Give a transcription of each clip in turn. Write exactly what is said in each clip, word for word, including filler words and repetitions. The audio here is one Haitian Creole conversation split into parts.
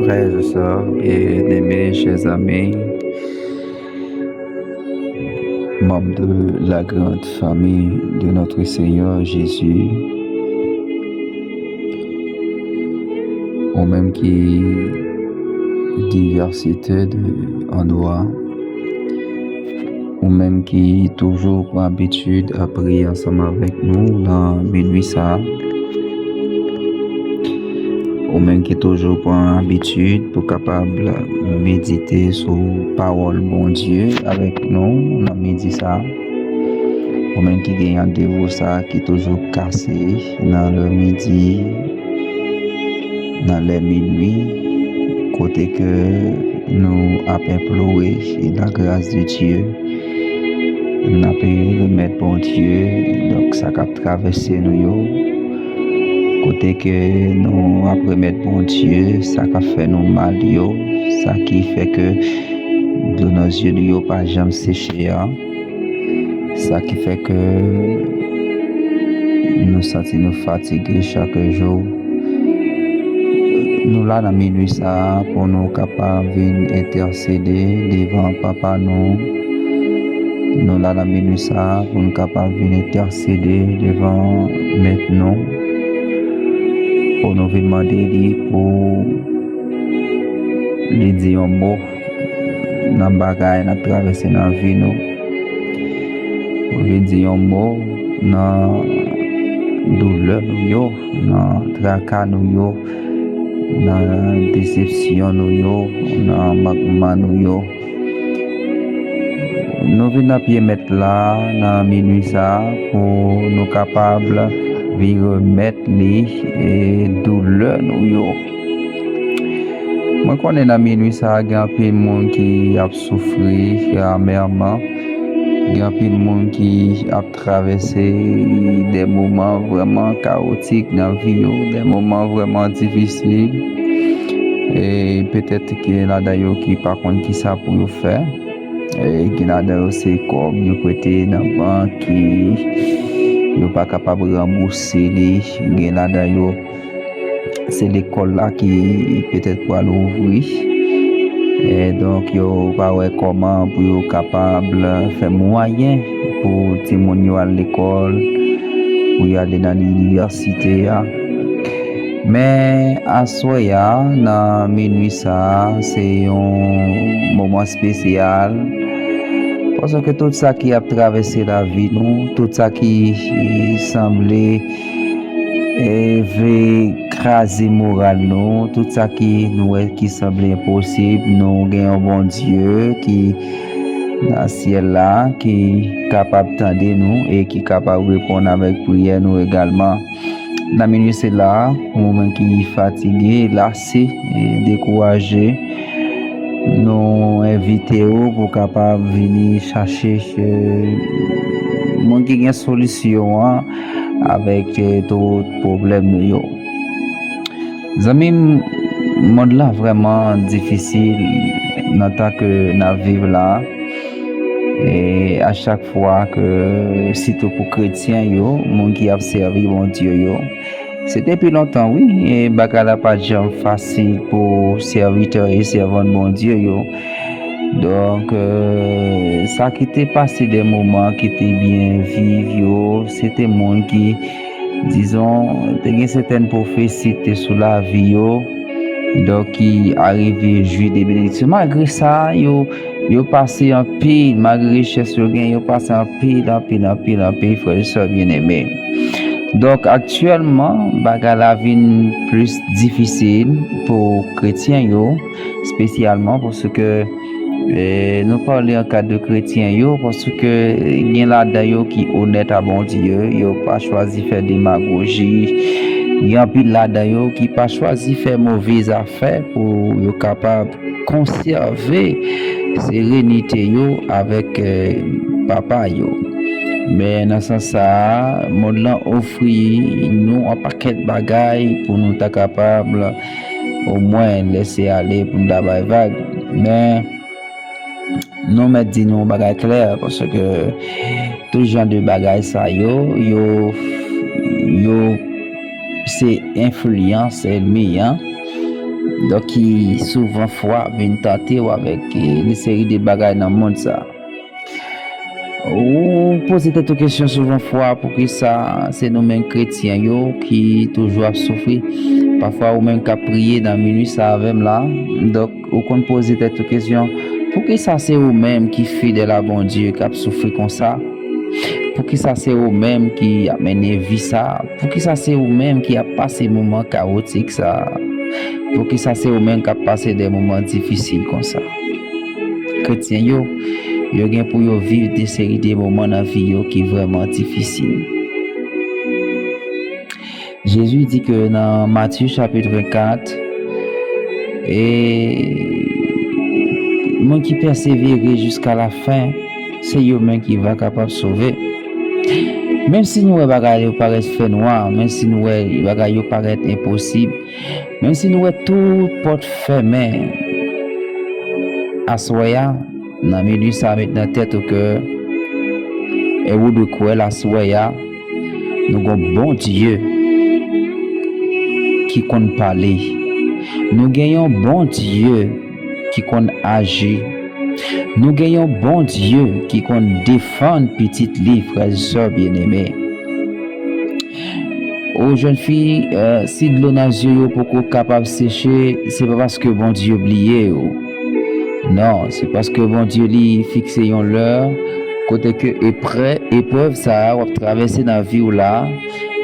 Frères et sœurs bien-aimés, chers amis, membres de la grande famille de notre Seigneur Jésus, ou menm ki divèsite de andwa, ou menm ki toujou pran abitid ap priye ansanm avèk nou nan minui sa a, ou menm ki toujou pran abitid pou kapab medite sou pawòl Bondye avèk nou nan midi sa a, ou menm ki gen randevou sa a ki toujou kase nan lè midi, nan lè minui, kote ke nou ap enplore la grâce de Dieu, n ap remèt Bondye, donk, sa k ap travèse nou yo, kote ke nou ap remèt Bondye sa k ap fè nou mal yo, sa ki fè ke dlo nan zye nou yo pa janm seche a, sa ki fè ke nou santi nou fatige chak jou. Nou la nan minui sa a pou nou kapab vin entèsede devan Papa nou. Nou la nan minui sa a pou nou kapab vin entèsede devan Mèt nou, pou nou vin mande li pou li di yon mo nan bagay n ap travèse nan vi nou. Pou vin di yon mo nan doulè nou yo, nan traka nou yo, nan desepsyon nou yo, nan mankman nou yo. Nou vin nan pye Mèt la nan minui sa a pou nou kapab vin remèt li, e, doulè nou yo. Mwen konnen nan minui sa a, gen anpil moun ki ap soufri amèman. Gen anpil moun ki ap travèse de moman vrèman kawotik nan vi yo, de moman vrèman difisil. E petèt gen ladan yo ki pa konn kisa pou yo fè. E gen ladan yo se kòb yo prete nan bank ki yo pa kapab ranbouse li. Gen ladan yo se lekòl la ki petèt pral ouvri. E donk, yo pa wè kòman pou yo kapab fè mwayen pou timoun yo al lekòl, pou yo ale nan linivèsite a. Men aswè a, nan minui sa a, se yon moman espesyal, paske tout sa ki ap travèse lavi nou, tout sa ki sanble, e, vle kraze moral nou, tout sa ki nou wè ki sanble enposib, nou gen yon Bondye ki nan syèl la, ki kapab tande nou e ki kapab reponn avèk priyè nou egalman. Nan minui se la, pou moun ki fatige, lase, e dekouraje, nou envite w pou kapab vini chache, e, moun ki gen solisyon an avèk, e, tout pwoblèm nou yo. Zanmi m, mond lan vrèman difisil nan tan ke n ap viv la. E a chak fwa ke, sitou pou kretyen yo, moun ki ap sèvi Bondye yo, se depi lontan, wi, e bagay la pa t janm fasil pou sèvitè e sèvant Bondye yo. Donk, e, sa ki te pase de moman ki te byen viv yo, se te moun ki, dizon, te gen sètèn pwofesi te sou lavi yo, donk ki arive jwi de benediksyon. Malgre sa, yo, yo pase anpil, malgre richès yo gen, yo pase anpil, anpil, anpil, anpil, frè e sè byeneme. Donk, aktyèlman, bagay la vin plis difisil pou kretyen yo, espesyalman paske, e, nou pale an kad de kretyen yo, paske gen ladan yo ki onèt a Bondye, yo pa chwazi fè demagoji. Gen anpil ladan yo ki pa chwazi fè move zafè pou yo kapab konsève serenite yo avèk, e, Papa yo. Men nan sans sa a, mond lan ofri nou yon pakèt bagay pou nou ta kapab omwen lese ale, pou nou ta bay vag. Men nou mèt di nou yon bagay klè, paske tout jan de bagay sa yo, yo, yo se enfliyans ènmi an. Donk, ki souvan fwa vin tante w avèk, eh, yon seri de bagay nan mond sa. Ou poze tèt ou kesyon souvan fwa, poukisa se nou menm kretyen yo ki toujou ap soufri? Pafwa ou menm k ap priye nan minwi sa avè m la, donk ou konn poze tèt ou kesyon, poukisa se ou menm ki fidèl a Bondye k ap soufri konsa? Poukisa se ou menm ki ap mennen vi sa? Poukisa se ou menm ki ap pase moman kawotik sa? Poukisa se ou menm k ap pase de moman difisil konsa? Kretyen yo, yo gen pou yo viv de seri de moman nan vi yo ki vrèman difisil. Jezi di ke nan Matye chapit vennkat, e moun ki pèsevere jiska lafen, se yo menm ki va kapab sove. Menm si nou wè bagay yo parèt fènwa, menm si nou wè bagay yo parèt enposib, menm si nou wè tout pòt fèmen, aswè a, nan minwi sa, met nan tèt ou ke, e ou dwe kwè l aswè a, nou gen yon Bondye ki konn pale. Nou gen yon Bondye ki konn aji. Nou gen yon Bondye ki konn defann pitit li, frè e sè byeneme. O jèn fi, eh, si dlo nan zye yo poko kapab seche, se pa paske Bondye bliye w. Non, se paske Bondye li fikse yon lè kote ke eprè-, eprèv sa a w ap travèse nan vi w la,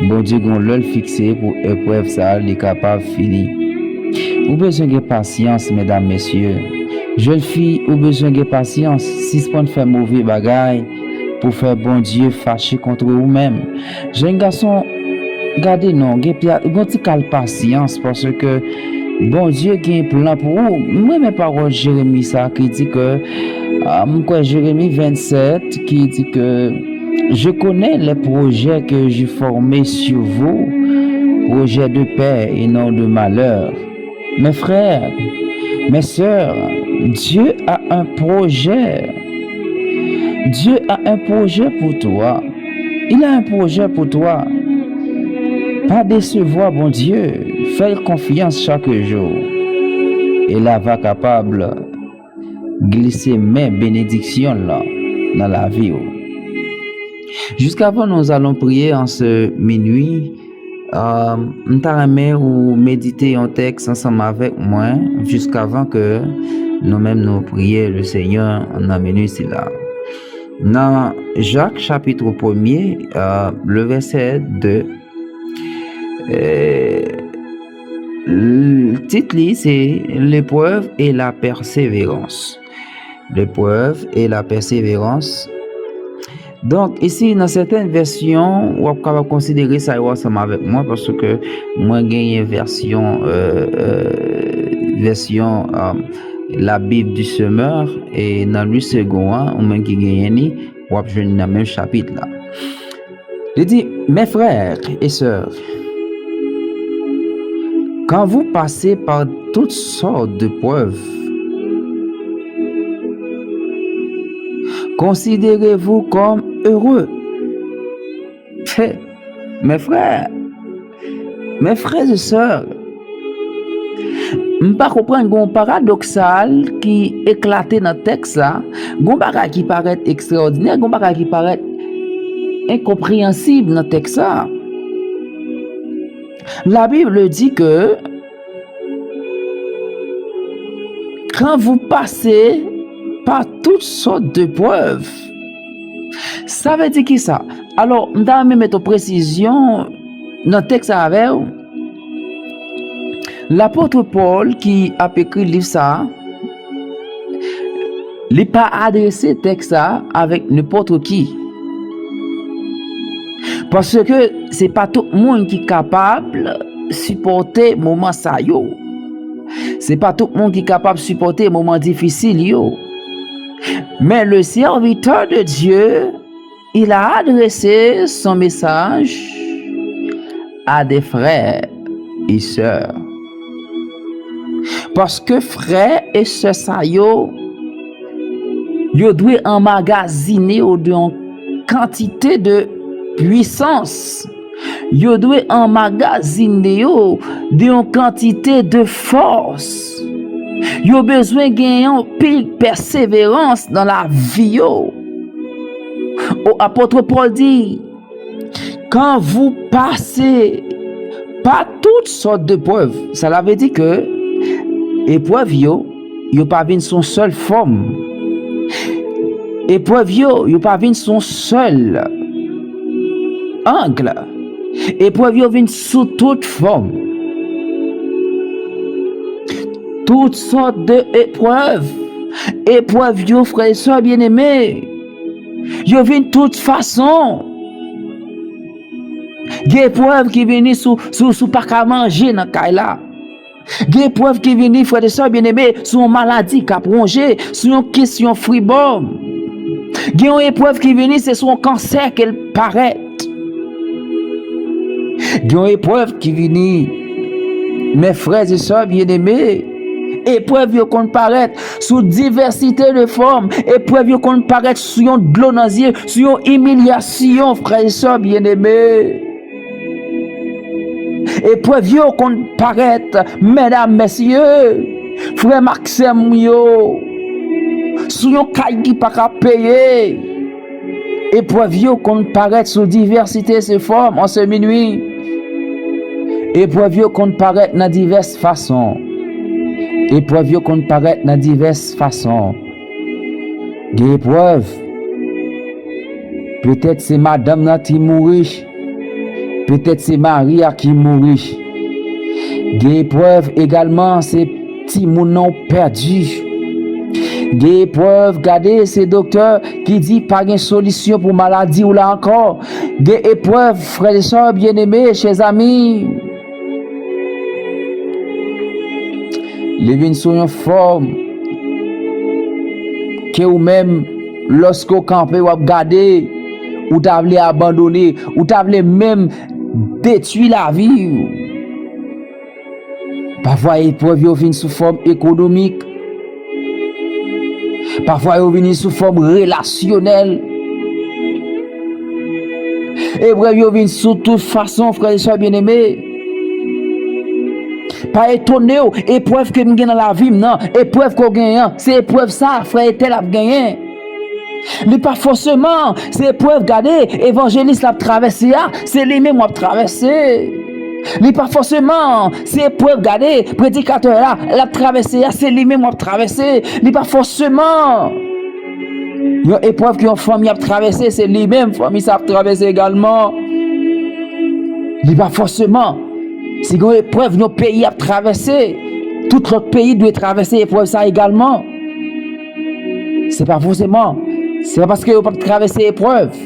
Bondye gen yon lè l fikse pou eprèv sa a li kapab fini. Ou bezwen gen pasyans, medam, mesye. Jèn fi, ou bezwen gen pasyans. Sispann fè move bagay pou fè Bondye fache kont ou menm. Jèn gason, gade non, gen pya-, gen ti kal pasyans, paske Bondye gen plan pou ou. M renmen pawòl Jeremi sa ki di ke, ah, m kwè Jeremi vennsèt ki di ke, je connais les projets que j'ai formés sur vous, projets de paix et non de malheur. Mes frères, mes sœurs, Dieu a un projet. Dieu a un projet pour toi. Il a un projet pour toi. Pa desevwa Bondye. Fè l konfyans chak jou. E l a va kapab glise men benediksyon l lan nan lavi w. Jusqu'avant nous allons prier en ce minuit, euh, m ta renmen ou medite yon tèks ansanm avèk mwen, jiskavan ke nou menm nou priye le Senyè nan minwi sila. Nan Jak chapit premye, euh, le vèsè de, euh, l-, tit li se L'épreuve et la persévérance. L'épreuve et la persévérance. Donk, isi, nan sèten vèsyon, w ap kapab konsidere sa yo ansanm avèk mwen, paske mwen genyen vèsyon, euh, euh, vèsyon, euh, La Bible du Semeur, e nan Louis Segond an, ou menm ki genyen li, w ap jwenn li nan menm chapit la. Li di, Mes frères et sœurs, quand vous passez par toutes sortes de preuves, considérez-vous comme heureux. He, mes frères, mes frères et sœurs, m pa konprann, gon paradoksal ki eklate nan tèks la, gon bagay ki parèt ekstraòdinè, gon bagay ki parèt enkonpreyansib nan tèks la. La Bible dit que quand vous passez par toutes sortes d'épreuves, sa vle di ki sa? Alò, m ta renmen met yon presizyon nan tèks sa avè w. Lapot Pòl ki ap ekri liv sa a, li pa adrese tèks sa a avèk nenpòt ki. Paske se pa tout moun ki kapab sipòte moman sa yo. Se pa tout moun ki kapab sipòte moman difisil yo. Men le serviteur de Dieu, il a adressé son message à des frères et sœurs. Paske frè e sè sa yo, yo dwe anmagazine yo de yon kantite de pwisans, Yo dwe anmagazine yo de yon kantite de fòs. Yo bezwen gen yon pil pèseverans nan lavi yo. O, apot Pòl di, quand vous passez par toutes sortes d'épreuves, sa la vle di ke eprèv yo, yo pa vin sou yon sèl fòm. Eprèv yo, yo pa vin sou yon sèl ang. Eprèv yo vin sou tout fòm. Toutes sortes de épreuves. Eprèv yo, frè e sè byeneme, yo vin tout fason. Gen eprèv ki vini sou, sou, sou pa ka manje nan kay la. Gen eprèv ki vini, frè e sè byeneme, sou yon maladi k ap wonje, sou yon kis, yon fribòm. Gen yon eprèv ki vini, se sou yon kansè ke l parèt. Gen yon eprèv ki vini. Men frè e sè byeneme, eprèv yo konn parèt sou divèsite de fòm. Eprèv yo konn parèt sou yon dlo nan zye, sou yon imilyasyon, frè e sè byeneme. Eprèv yo konn parèt, medam, mesye, frè m ak sè m yo, sou yon kay ki pa ka peye. Eprèv yo konn parèt sou divèsite se fòm an se minwi. Eprèv yo konn parèt nan divès fason. Eprèv yo konn parèt nan divès fason. Gen eprèv. Petèt se madanm nan ki mouri. Petèt se mari a ki mouri. Gen eprèv egalman, se timoun nan w pèdi. Gen eprèv, gade, se doktè ki di pa gen solisyon pou maladi w la ankò. Gen eprèv, frè e sè byeneme, chè zami, li vin sou yon fòm ke ou menm, lòske w kanpe, w ap gade, ou ta vle abandone, ou ta vle menm detwi lavi w. Pafwa eprèv yo vin sou fòm ekonomik. Pafwa yo vini sou fòm relasyonèl. Eprèv yo vin sou tout fason, frè e sè byeneme. Pa etone w, eprèv ke m gen nan lavi m nan, eprèv ke w genyen an, se eprèv sa a frè entèl ap genyen. Li pa fòseman se eprèv, gade, evanjelis la ap travèse a, se li menm w ap travèse. Li pa fòseman se eprèv, gade, predikatè la l ap travèse a, se li menm w ap travèse. Li pa fòseman yon eprèv ke yon fanmi ap travèse, se li menm fanmi sa ap travèse egalman. Li pa fòseman, si gen yon eprèv yon peyi ap travèse, tout lòt peyi dwe travèse eprèv sa egalman. Se pa fòseman, se pa paske yo p ap travèse eprèv,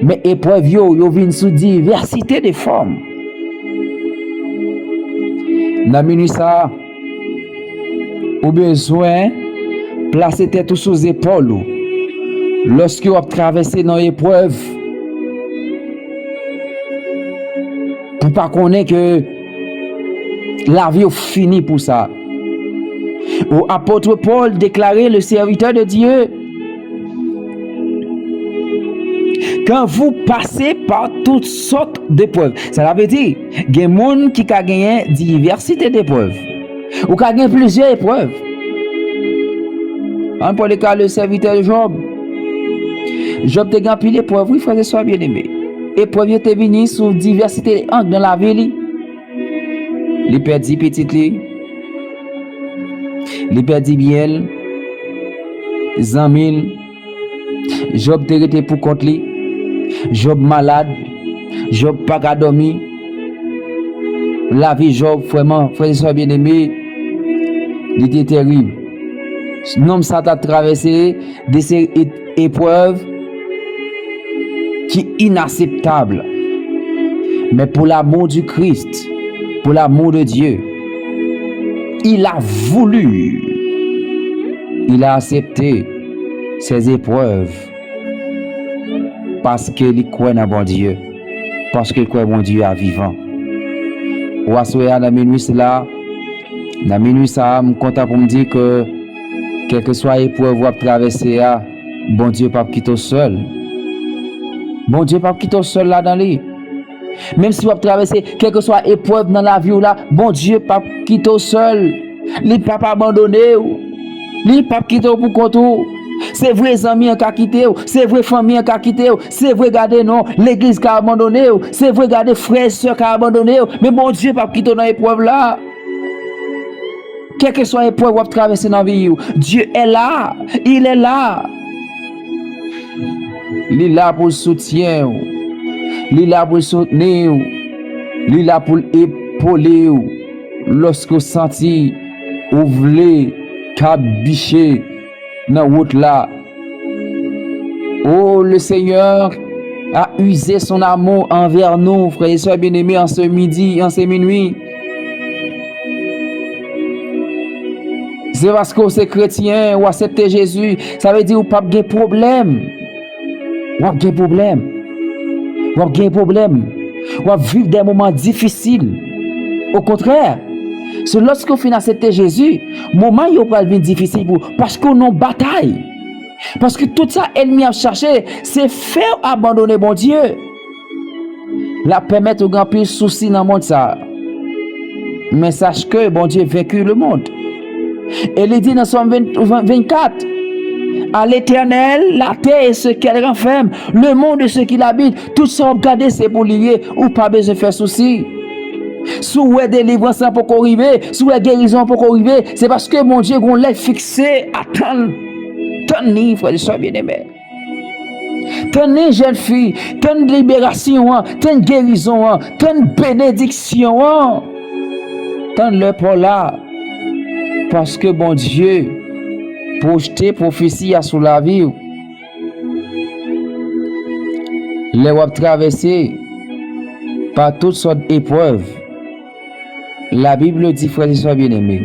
men eprèv yo, yo vin sou divèsite de fòm. Nan minwi sa a, ou bezwen plase tèt ou sou zepòl ou. Lòske w ap travèse nan eprèv, pou pa konnen ke lavi w fini pou sa. O, apot Pòl deklare, le serviteur de Dieu, quand vous passez par toutes sortes d'épreuves. Sa la vle di, gen moun ki ka genyen divèsite deprèv. Ou ka gen plizyè eprèv. Ann pran le ka le sèvitè Jòb. Jòb te gen anpil eprèv, wi, frè e sè byeneme. Eprèv yo te vini sou divèsite ang nan lavi li. Li pèdi pitit li. Li pèdi byen l, zanmi l. Jòb te rete pou kont li. Jòb malad. Jòb pa ka dòmi. Lavi Jòb, frè m, frè e sè byeneme, li te terib. Nonm sa t ap travèse de seri e-, eprèv ki inaseptab. Men pour l'amour du Christ, pour l'amour de Dieu, il a voulu, il a accepté ces épreuves paske li kwè nan Bondye, paske l kwè Bondye a vivan. Ou aswè a nan minwi sila, nan minwi sa a, m kontan pou m di ke kèlkeswa eprèv w ap travèse a, Bondye p ap kite w sèl. Bondye p ap kite w sèl ladan li. Menm si w ap travèse kèlkeswa eprèv nan lavi w la, Bondye p ap kite w sèl. Li p ap abandone w. Li p ap kite w pou kont ou. Se vre zanmi an ka kite w, se vre fanmi an ka kite w, se vre gade non, legliz ka abandone w, se vre gade frè e sè ka abandone w, men Bondye p ap kite w nan eprèv la. Kèlkeswa eprèv w ap travèse nan vi w, Dieu est là, il est là. Li la pou l soutyen w. Li la pou l soutni w. Li la pou l epole w lòske w santi ou vle kabiche nan wout la. Oh, le Seigneur a usé son amour envers nous, frères et sœurs bien-aimés, en ce midi, en ce minuit. Se paske w se kretyen, w aksepte Jezi, sa vle di ou p ap gen pwoblèm. W ap gen pwoblèm. W ap gen pwoblèm. W ap viv de moman difisil. Okontrè, se lòske w fin aksepte Jezi, moman yo pral vin difisil pou ou, paske w nan yon batay. Paske tout sa ènmi ap chache, se fè w abandone Bondye. L ap pèmèt ou gen anpil sousi nan mond sa a. Men sache ke Bondye venki le monde. E li di nan Sòm ven, ven, vennkat, à l'Éternel, la terre et ce qu'elle renferme, le monde et ce qu'il habite. Tout sa w ap gade, se pou li ye. Ou pa bezwen fè sousi. Si w wè delivrans lan poko rive, si w wè gerizon an poko rive, se paske Bondye gon lè fikse. Atann, tann li, frè e sè byeneme. Tann li, jèn fi, tann liberasyon an, tann gerizon an, tann benediksyon an. Tann lè pa w la, paske Bondye pwojte pwofesi a sou lavi w. Lè w ap travèse pa tout sòt eprèv, Labib di, frè e sè byeneme,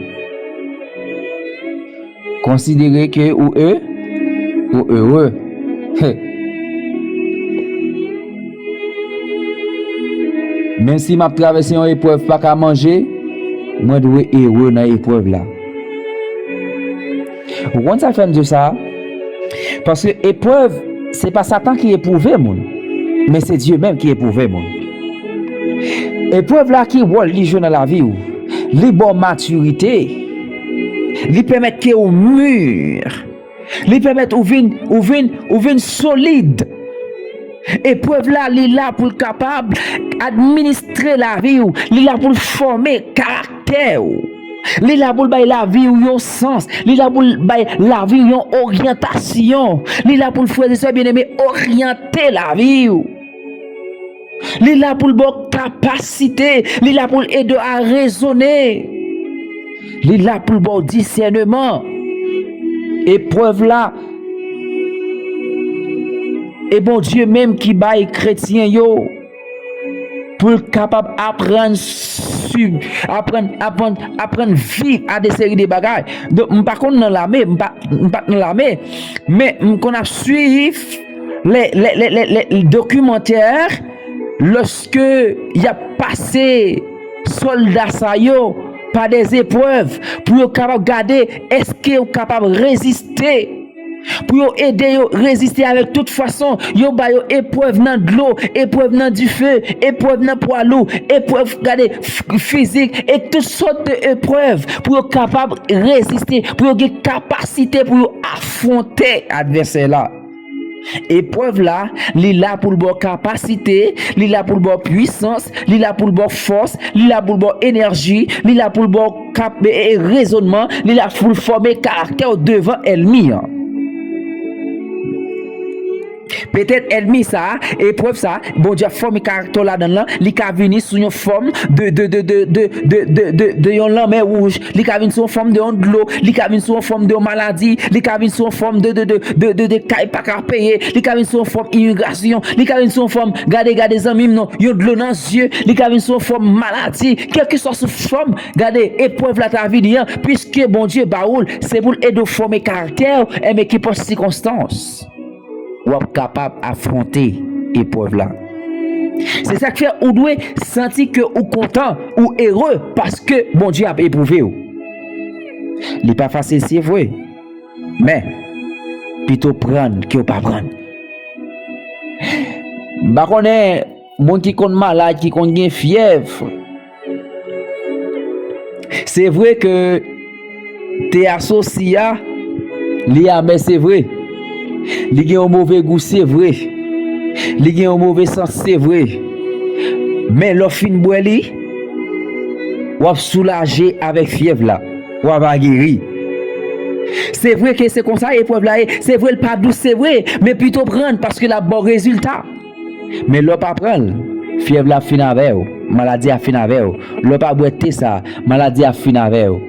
konsidere ke ou e, ou ere. Menm si m ap travèse yon eprèv, pa ka manje, mwen dwe ere nan eprèv la. Ou konn sa k fè m di w sa? Paske eprèv, se pa Satan ki epwouve moun, men se Dye menm ki epwouve moun. Eprèv la, ki wòl li jwe nan lavi w? Li ba w matirite. Li pèmèt ke w mi. Li pèmèt ou vin, ou vin, ou vin solid. Eprèv la, li la pou l kapab administre lavi w. Li la pou l fòme karaktè w. Li la pou l bay lavi w yon sans. Li la pou l bay lavi w yon oryantasyon. Li la pou l, frè e sè byeneme, oryante lavi w. Li la pou l ba w kapasite. Li la pou l ede w a rezone. Li la pou l ba w disèneman. Eprèv la, e Bondye menm ki bay kretyen yo pou l kapab aprann sib, aprann, aprann, aprann viv a de seri de bagay. Donk, m pa konn nan lame, m pa, m pa t nan lame, men m konn ap swiv lè, lè, lè, lè, lè dokimantè, lòske y ap pase sòlda sa yo pa de eprèv pou yo kapab gade èske yo kapab reziste, pou yo ede yo reziste avèk tout fason. Yo ba yo eprèv nan dlo, eprèv nan dife, eprèv nan pwa lou, eprèv, gade, f-, fizik, e tout sòt de eprèv pou yo kapab reziste, pou yo gen kapasite pou yo afwonte advèsè la. Eprèv la, li la pou l ba w kapasite, li la pou l ba w pwisans, li la pou l ba w fòs, li la pou l ba w enèji, li la pou l ba w kap-, e, e, rezònman, li la pou l fòme karaktè w devan ènmi an. Petèt ènmi sa a, eprèv sa a, Bondye ap fòme karaktè w ladan l lan, li ka vini sou yon fòm de, de, de yon lanmè wouj, li ka vin sou yon fòm de yon dlo, li ka vin sou yon fòm de yon maladi, li ka vin sou yon fòm de, de, de, de, de, de kay pa ka peye, li ka vin sou yon fòm imigrasyon, li ka vin sou yon fòm, gade, gade zanmi m non, yon dlo nan zye, li ka vin sou yon fòm maladi, kèlkeswa sou fòm, gade, eprèv la ta vini an, piske Bondye ba ou l, se pou l ede w fòme karaktè w, enben kenpòt sikonstans, w ap kapab afwonte eprèv la. Se sa k fè ou dwe santi ke ou kontan, ou ere, paske Bondye ap epwouve w. Li pa fasil, se vre. Men, pito prann ke w pa prann. M pa konnen moun ki konn malad, ki konn gen fyèv. Se vre ke te asosi a, li amè, se vre. Li gen yon move gou, se vre. Li gen yon move sans, se vre. Men lè w fin bwè li, w ap soulaje avèk fyèv la. W ap geri. Se vre ke se konsa eprèv la ye. Se vre, l pa dous, se vre. Men pito pran l paske l ap ba w rezilta. Men lè w pa pran l, fyèv la ap fin avè w, maladi a ap fin avè w. Lè w pa bwè te sa, maladi a ap fin avè w.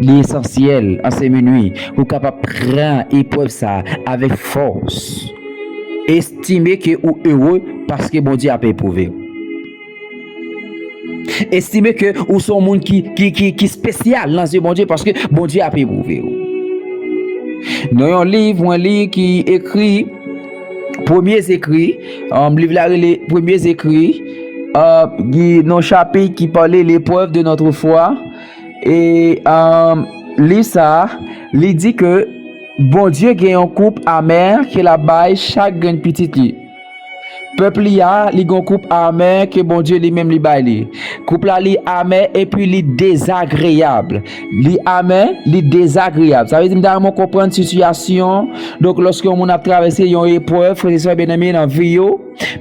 Li esansyèl, an se minui, ou kapab pran eprèv sa avèk fòs. Estime ke ou ere paske Bondye ap epwouve w. Estime ke ou se yon moun ki, ki, ki, ki espesyal nan zye Bondye paske Bondye ap epwouve w. Nan yon liv, mwen li ki ekri, Premye Zekri, um, liv la rele Premye Zekri, uh, ki nan chapit ki pale l'épreuve de notre foi. E, um, liv sa a, li di ke Bondye gen yon koup amè ke l ap bay chak grenn pitit li. Pèp li a, li gen yon koup amè ke Bondye li menm li bay li. Koup la, li amè epi li dezagreyab. Li amè, li dezagreyab. Sa vle di, m ta renmen w konprann sitiyasyon. Donk, lòske yon moun ap travèse yon eprèv, frè e sè byeneme nan vi yo,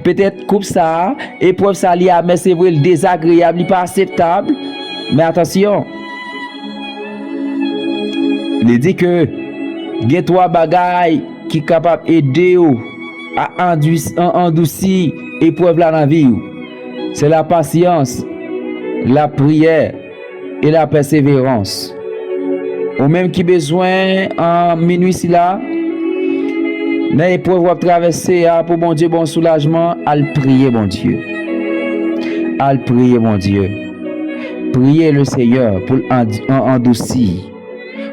petèt koup sa a, eprèv sa a, li amè, se vre, li dezagreyab, li pa akseptab. Men atansyon, li di ke gen twa bagay ki kapab ede w a andis-, an-, andousi eprèv la nan vi w. Se lapasyans, lapriyè e lapèseverans. Ou menm ki bezwen an minui sila, nan eprèv w ap travèse a, pou Bondye ba w soulajman, al priye Bondye. Al priye Bondye. Priye Lesenyè pou l and-, an-, andousi,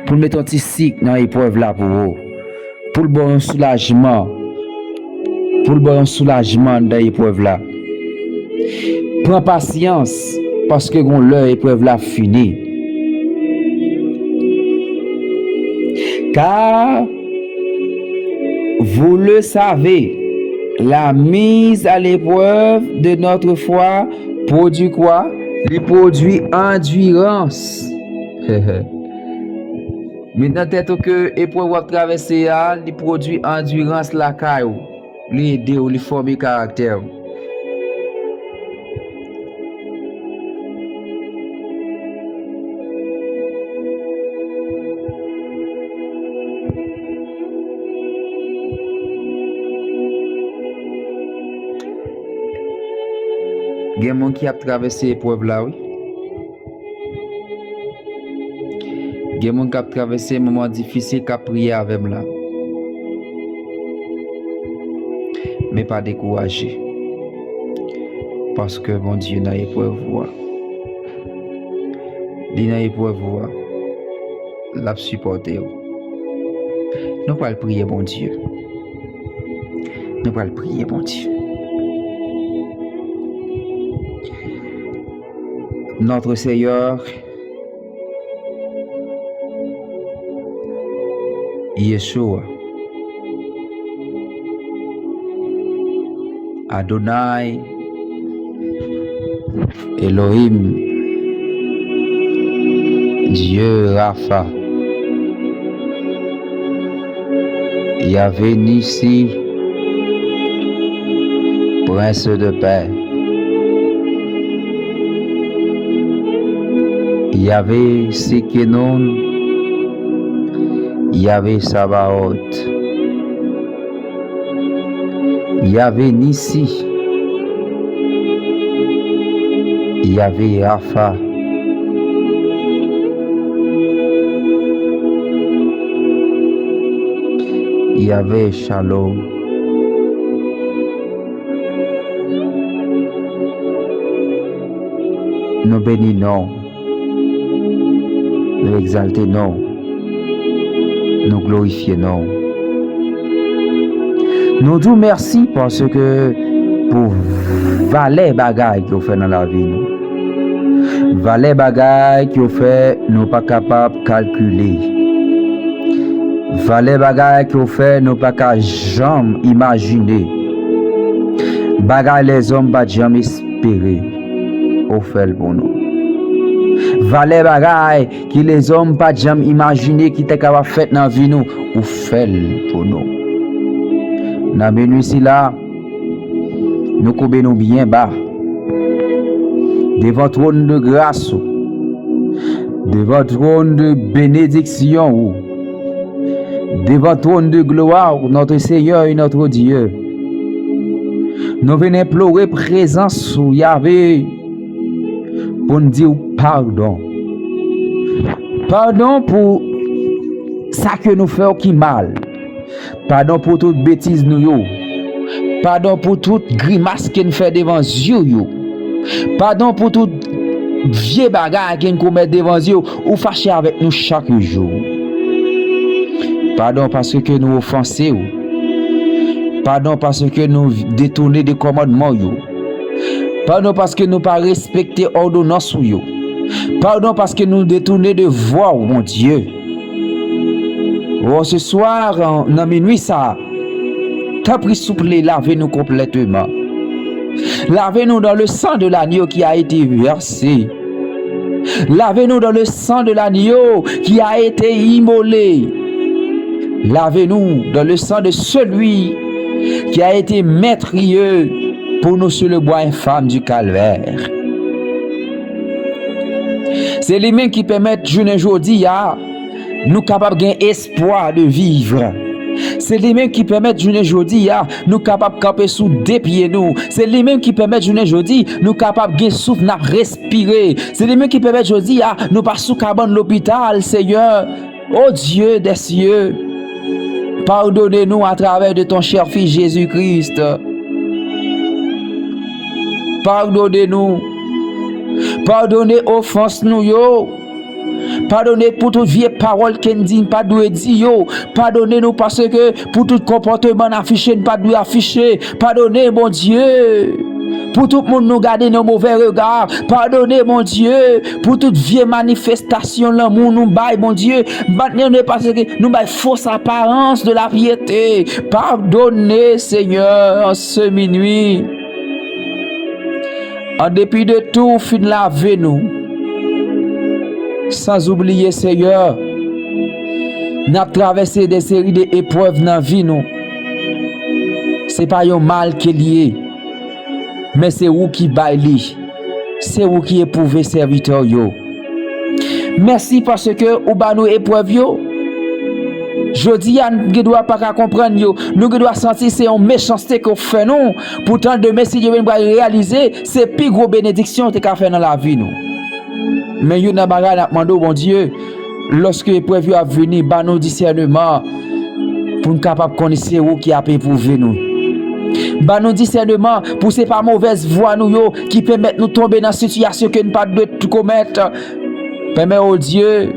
pou l mete yon ti sik nan eprèv la pou ou, pou l ba w yon soulajman, pou l ba w yon soulajman anndan eprèv la. Pran pasyans, paske gon lè eprèv la fini. Car, vous le savez, la mise à l'épreuve de notre foi produit quoi? Li pwodui andirans. Met nan tèt ou ke eprèv w ap travèse a, li pwodui andirans lakay ou. Li ede w, li fòme karaktè w. Gen moun ki ap travèse eprèv la, wi. Gen moun k ap travèse moman difisil k ap priye avè m la. Men pa dekouraje. Paske Bondye nan eprèv ou a. Li nan eprèv ou a. L ap sipòte w. Nou pral priye Bondye. Nou pral priye Bondye. Notre Seigneur, Yeshua, Adonai, Elohim, Dieu Rapha, Yahvé Nissi, Prince de paix, Yahvé Tsidkenu, Yahvé Sabaot, Yahvé Nissi, Yahvé Rapha, Yahvé Shalom. Nou beni non w. Nou egzalte non w. Nou glorifye non w. Nou di w mèsi paske pou valè bagay ke w fè nan lavi nou. Valè bagay ke w fè nou pa kapab kalkile. Valè bagay ke w fè nou pa ka janm imajine. Bagay lèzòm pa t janm espere, ou fè l pou nou. Valè bagay ki lèzòm pa t janm imajine ki te kapab fèt nan vi nou, ou fè l pou nou. Nan minwi sila, nou koube nou byen ba devan twòn de gras ou, devan twòn de benediksyon ou, devan twòn de glwa ou, notre Seigneur et notre Dieu. Nou vin enplore prezans ou, Yahvé, pou n di w padon. Padon pou sa ke nou fè w ki mal. Padon pou tout betiz nou yo. Padon pou tout grimas ke n fè devan zye w yo. Padon pou tout vye bagay ke n komèt devan zye w. Ou fache avèk nou chak jou. Padon paske nou ofanse w. Padon paske nou detounen de kòmandman w yo. Padon paske nou pa respekte òdonans ou yo. Padon paske nou detounen de vwa w, Bondye. O, se swa, nan minwi sa a, tanpri, souple, lave nou konplèteman. Lave nou dans le sang de l'agneau qui a été versé. Lave nou dans le sang de l'agneau qui a été immolé. Lave nou dans le sang de celui qui a été meurtri pour nous sur le bois infâme du calvaire. Se li menm ki pèmèt jounen jodi a nou kapab gen espwa de viv. Se li menm ki pèmèt jounen jodi a nou kapab kanpe sou de pye nou. Se li menm ki pèmèt jounen jodi nou kapab gen souf n ap respire. Se li menm ki pèmèt jodi a nou pa sou kabann lopital, Seyè. O Dieu des cieux, pardonne-nous à travers de ton cher Fils Jésus-Christ. Padone nou. Padone ofans nou yo. Padone pou tout vye pawòl ke n di n pa dwe di yo. Padone nou paske pou tout konpòteman n afiche n pa dwe afiche. Padone, Bondye, pou tout moun nou gade nan movè rega. Padone, Bondye, pou tout vye manifestasyon lanmou nou bay, Bondye. Padone paske nou bay fos aparans de la pyete. Padone, Seyè, an se minwi. An depi de tou, ou fin lave nou. San oubliye, Seyè, n ap travèse de seri de eprèv nan vi nou. Se pa yon mal ke l ye, men se ou ki bay li. Se ou ki epwouve sèvitè w yo. Mèsi paske ou ba nou eprèv yo. Jodi a, nou gen dwa pa ka konprann yo. Nou gen dwa santi se yon mechanste ke w fè nou. Poutan, demen, si Dye vle, nou pral reyalize se pi gwo benediksyon w te ka fè nan lavi nou. Men youn nan bagay n ap mande w, Bondye, lòske eprèv yo ap vini, ba nou disèneman pou n kapab konnen se ou ki ap epwouve nou. Ba nou disèneman pou se pa movèz vwa nou yo ki pèmèt nou tonbe nan sitiyasyon ke n pa t dwe t-, komèt. Pèmèt, o Dye,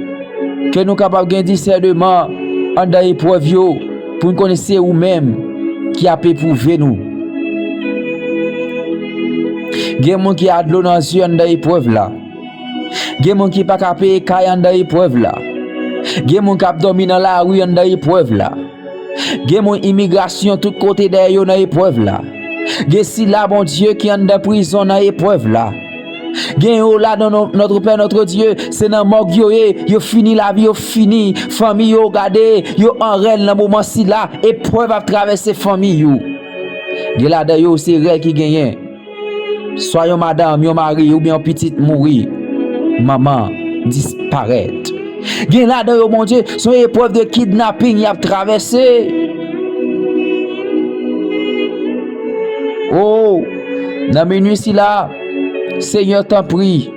ke nou kapab gen disèneman anndan eprèv yo, pou n konnen se ou menm ki ap epwouve nou. Gen moun ki a dlo nan zye anndan eprèv la. Gen moun ki pa ka peye kay anndan eprèv la. Gen moun k ap dòmi nan lari anndan eprèv la. Gen moun imigrasyon tout kote dèyè yo nan eprèv la. Gen sila, Bondye, ki anndan prizon nan eprèv la. Gen yo ladan, non, Notre Père, Notre Dieu, se nan mòg yo ye, yo fini, lavi yo fini, fanmi yo gade, yo an rèl nan moman sila, eprèv ap travèse fanmi yo. Gen ladan yo, se rèl ki genyen. Swa yon madanm, yon mari, oubyen yon pitit mouri, manman disparèt. Gen ladan yo, Bondye, se yon eprèv de kidnaping y ap travèse. O, nan minwi sila, Seyè, tanpri,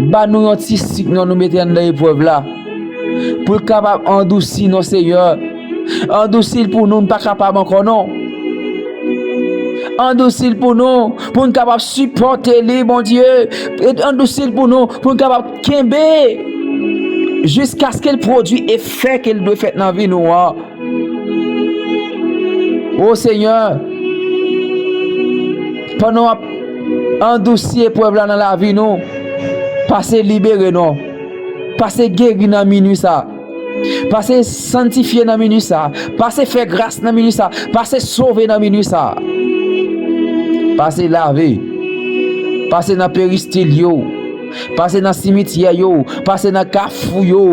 ba nou yon ti sik, non, nou mete anndan eprèv la, pou l kapab andousi, non, Seyè. Andousi l pou nou, n pa kapab ankò, non. Andousi l pou nou, pou n kapab sipòte li, Bondye. E andousi l pou nou, pou n kapab kenbe jiskaske l pwodui efè ke l dwe fèt nan vi nou an. O Seyè, pandan w ap andousi eprèv la nan lavi nou, pase libere nou, pase geri nan minwi sa. Pase sanntifye nan minui sa. Pase fè gras nan minui sa. Pase sove nan minui sa. Pase lave. Pase nan peristil yo. Pase nan simityè yo. Pase nan kafou yo.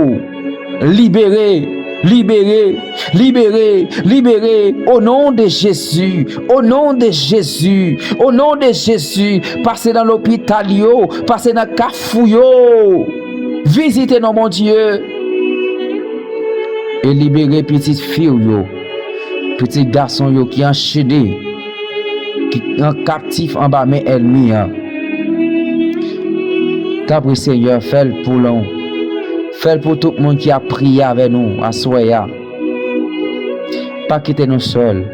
Libere, libere, libere, libere. Au nom de Jésus, au nom de Jésus, au nom de Jésus. Pase nan lopital yo, pase nan kafou yo. Vizite non, Bondye. E libere pitit fi w yo, pitit gason yo ki anchene, ki an kaptif anba men ènmi an. Tanpri, Senyè, fè l pou nou. Fè l pou tout moun ki ap priye avè nou aswè a. Pa kite nou sèl.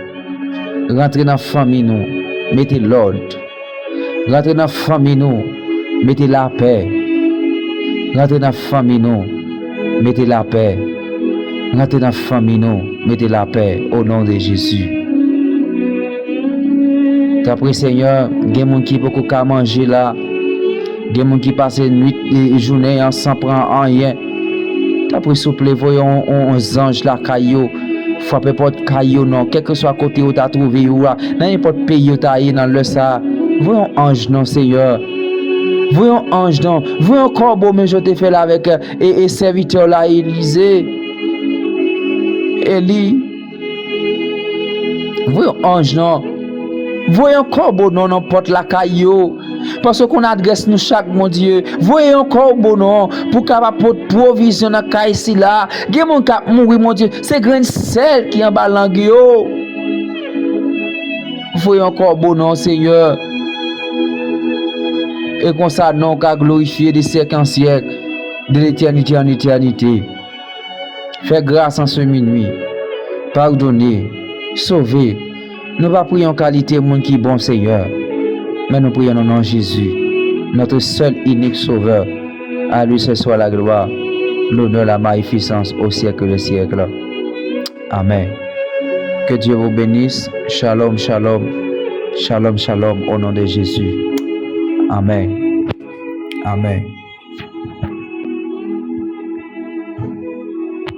Rantre nan fanmi nou, mete lòd. Rantre nan fanmi nou, mete lapè. Rantre nan fanmi nou, mete lapè. Rantre nan fanmi nou, mete lapè, o non de Jezi. Tanpri, Senyè, gen moun ki poko ka manje la. Gen moun ki pase nwit e jounen an san pran anyen. Tanpri, souple, voye yon, yon, yon zanj lakay yo. Frape pòt kay yo non, kèlkeswa kote yo ta twouve yo a, nan nenpòt peyi yo ta ye nan lè sa a. Voye yon anj non, Senyè. Voye yon anj non. Voye yon kòbo, menm jan w te fè l avèk, e, e sèvitè w la, Elize. Eli. Voye yon anj non. Voye yon kòbo non nan pòt lakay yo. Paske w konn adrès nou chak, Bondye. Voye yon kòbo non pou kapab pot pwovizyon nan kay sila. Gen moun k ap mouri, Bondye. Se grenn sèl ki anba lang yo. Voye yon kòbo non, Senyè. E konsa, non w ka glorifye de syèk an syèk, de letènite an etènite. Fè gras an se minui. Padone. Sove. Nou pa priye yon kalite moun ki bon, Senyè, men nou priye nan non Jezi, notre seul unique Sauveur. À lui seul soit la gloire, l'honneur, la magnificence au siècle des siècles. Amen. Que Dieu vous bénisse. Shalom, shalom. Shalom, shalom, au nom de Jésus. Amen. Amen.